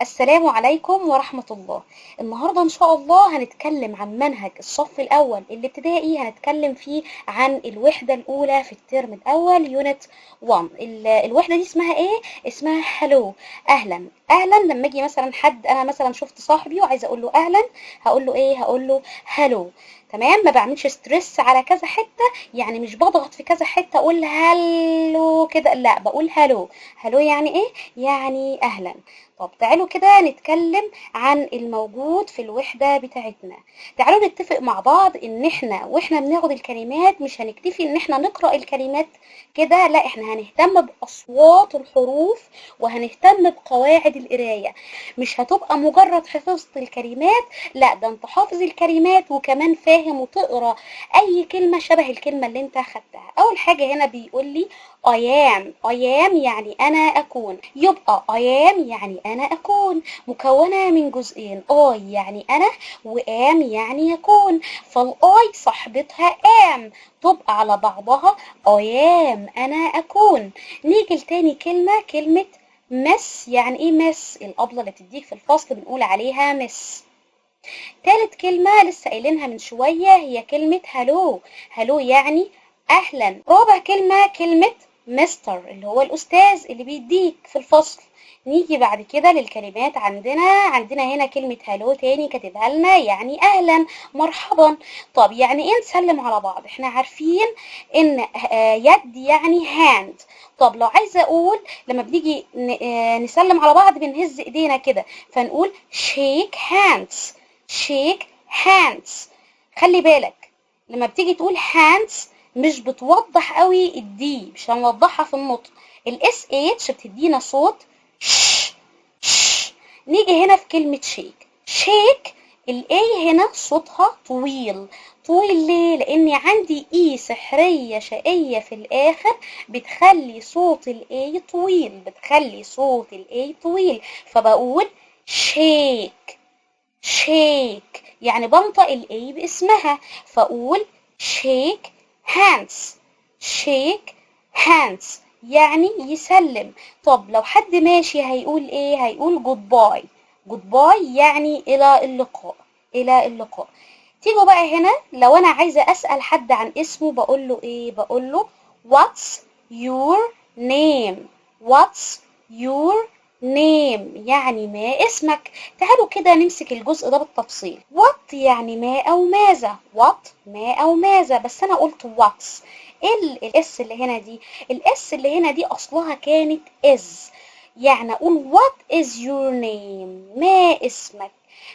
السلام عليكم ورحمة الله. النهاردة إن شاء الله هنتكلم عن منهج الصف الأول الابتدائي، هنتكلم فيه عن الوحدة الأولى في الترم الأول unit 1. الوحدة دي اسمها إيه؟ اسمها hello، أهلا. أهلا لما أجي مثلا حد، أنا مثلا شفت صاحبي وعايزة أقول له أهلا، هقول له إيه؟ هقول له hello. تمام، ما بعملش stress على كذا حتة، يعني مش بضغط في كذا حتة أقول hello كده، لا بقول hello. hello يعني إيه؟ يعني أهلا. طب تعالوا كده نتكلم عن الموجود في الوحدة بتاعتنا. تعالوا نتفق مع بعض ان احنا واحنا بناخد الكلمات مش هنكتفي ان احنا نقرأ الكلمات كده، لا احنا هنهتم بأصوات الحروف وهنهتم بقواعد القراية. مش هتبقى مجرد حفظت الكلمات، لا ده انت حافظ الكلمات وكمان فاهم وتقرأ اي كلمة شبه الكلمة اللي انت خدتها. اول حاجة هنا بيقول لي I am. I am يعني أنا أكون، يبقى I am يعني أنا أكون، مكونة من جزئين، I يعني أنا و am يعني يكون، فال I صاحبتها am تبقى على بعضها I am أنا أكون. نيجي لتاني كلمة، كلمة miss. يعني إيه miss؟ الأبلة اللي بتديك في الفصل بنقول عليها miss. تالت كلمة لسه قايلينها من شوية هي كلمة hello. hello يعني أهلا. رابع كلمة كلمة مستر اللي هو الأستاذ اللي بيديك في الفصل. نيجي بعد كده للكلمات، عندنا هنا كلمة hello تاني كاتبها لنا يعني أهلا مرحبا. طب يعني إيه نسلم على بعض؟ إحنا عارفين إن يد يعني hand. طب لو عايزة أقول لما بنيجي نسلم على بعض بنهز إيدينا كده، فنقول shake hands. shake hands. خلي بالك لما بتيجي تقول hands مش بتوضح قوي ال D، مش هنوضحها في النطق. ال SH بتدينا صوت ش ش. نيجي هنا في كلمة shake. shake ال A هنا صوتها طويل. طويل ليه؟ لاني عندي E سحرية شقية في الاخر بتخلي صوت ال A طويل، بتخلي صوت ال A طويل، فبقول shake shake، يعني بنطق ال A باسمها، فاقول shake hands. shake hands يعني يسلم. طب لو حد ماشي هيقول ايه؟ هيقول goodbye. goodbye يعني الى اللقاء، الى اللقاء. تيجوا بقى هنا لو انا عايزة اسأل حد عن اسمه بقول له ايه؟ بقول له what's your name. what's your name يعني ما اسمك. تعالوا كده نمسك الجزء ده بالتفصيل. what يعني ما او ماذا. what ما او ماذا، بس انا قلت what's. ايه ال S اللي هنا دي؟ ال S اللي هنا دي اصلها كانت is، يعني اقول what is your name، ما اسمك.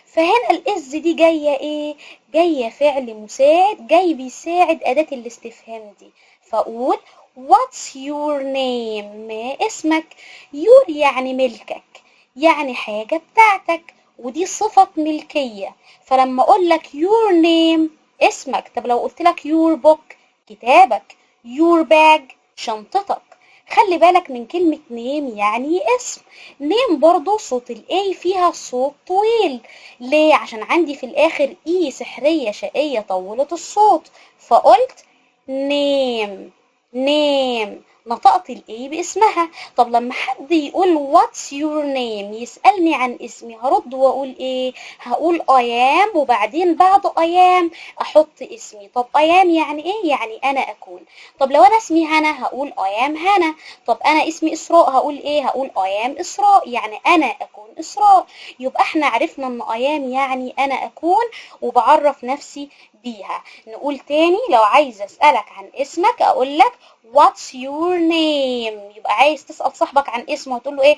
فهنا ال is دي جايه ايه؟ جايه فعل مساعد، جاي بيساعد اداه الاستفهام دي، فاقول what's your name، ما اسمك. your يعني ملكك، يعني حاجة بتاعتك، ودي صفة ملكية، فلما اقول لك your name اسمك. طب لو قلت لك your book كتابك، your bag شنطتك. خلي بالك من كلمة name يعني اسم. name برضو صوت ال A فيها صوت طويل، ليه؟ عشان عندي في الاخر E سحرية شقية طولت الصوت، فقلت name name، نطقت ال A باسمها. طب لما حد يقول what's your name يسألني عن اسمي، هرد واقول ايه؟ هقول I am، وبعدين بعد I am احط اسمي. طب I am يعني ايه؟ يعني انا اكون. طب لو انا اسمي هنا هقول I am هنا. طب انا اسمي اسراء هقول ايه؟ هقول I am اسراء، يعني انا اكون اسراء. يبقى احنا عرفنا ان I am يعني انا اكون، وبعرف نفسي بيها. نقول تاني، لو عايزه اسالك عن اسمك اقول لك what's your name. يبقى عايز تسأل صاحبك عن اسمه هتقول له ايه؟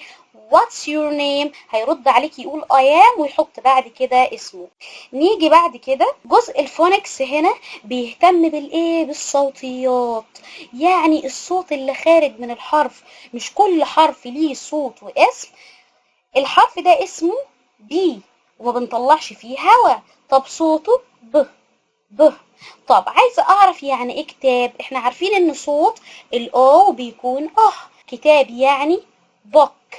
what's your name. هيرد عليك يقول I am ويحط بعد كده اسمه. نيجي بعد كده جزء ال phonics هنا بيهتم بالايه؟ بالصوتيات، يعني الصوت اللي خارج من الحرف. مش كل حرف ليه صوت واسم. الحرف ده اسمه B وما بنطلعش فيه هوا، طب صوته ب ب. طب عايزة أعرف يعني إيه كتاب؟ إحنا عارفين إن صوت ال O بيكون أه. كتاب يعني book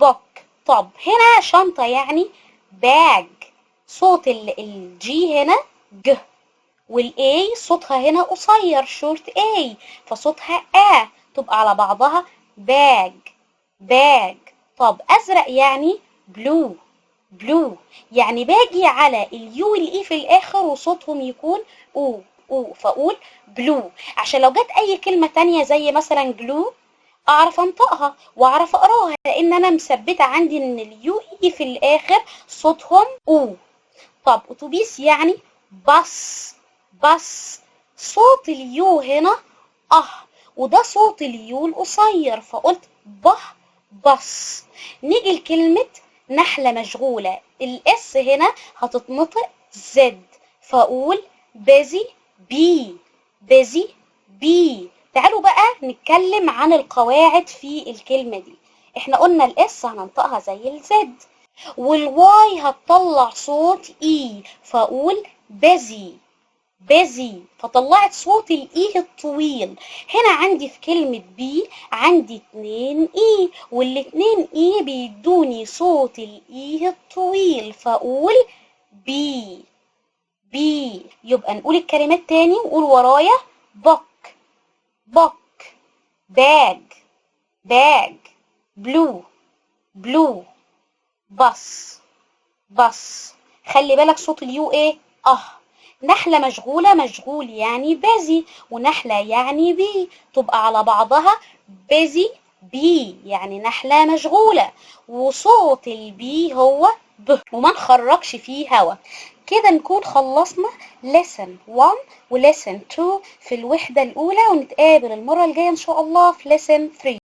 book. طب هنا شنطة يعني bag، صوت ال G هنا ج، وال A صوتها هنا قصير short A، فصوتها آ، تبقى على بعضها bag bag. طب أزرق يعني blue، blue. يعني باجي على ال U وال E في الاخر وصوتهم يكون او او، فاقول blue، عشان لو جت اي كلمة تانية زي مثلا glue اعرف انطقها واعرف اقراها، لان انا مثبتة عندي ان ال U E في الاخر صوتهم او. طب اتوبيس يعني bus، bus. صوت ال U هنا اه، وده صوت ال U القصير، فقلت به بص. نيجي لكلمة نحلة مشغولة، ال S هنا هتتنطق Z، فاقول busy bee، busy bee. تعالوا بقى نتكلم عن القواعد في الكلمة دي. احنا قلنا ال S هننطقها زي ال Z، وال Y هتطلع صوت E، فاقول busy، busy، فطلعت صوت ال E الطويل. هنا عندي في كلمة bee عندي 2 E، والاتنين E بيدوني صوت ال E الطويل، فاقول bee، bee. يبقى نقول الكلمات تاني وقول ورايا: book، book، bag، bag، blue، blue، bus، bus. خلي بالك صوت ال U ايه؟ اه. نحلة مشغولة، مشغول يعني busy، ونحلة يعني bee، تبقى على بعضها busy bee، يعني نحلة مشغولة، وصوت ال B هو ب، وما نخرجش فيه هوا. كده نكون خلصنا lesson 1 و lesson 2 في الوحدة الأولى، ونتقابل المرة الجاية إن شاء الله في lesson 3.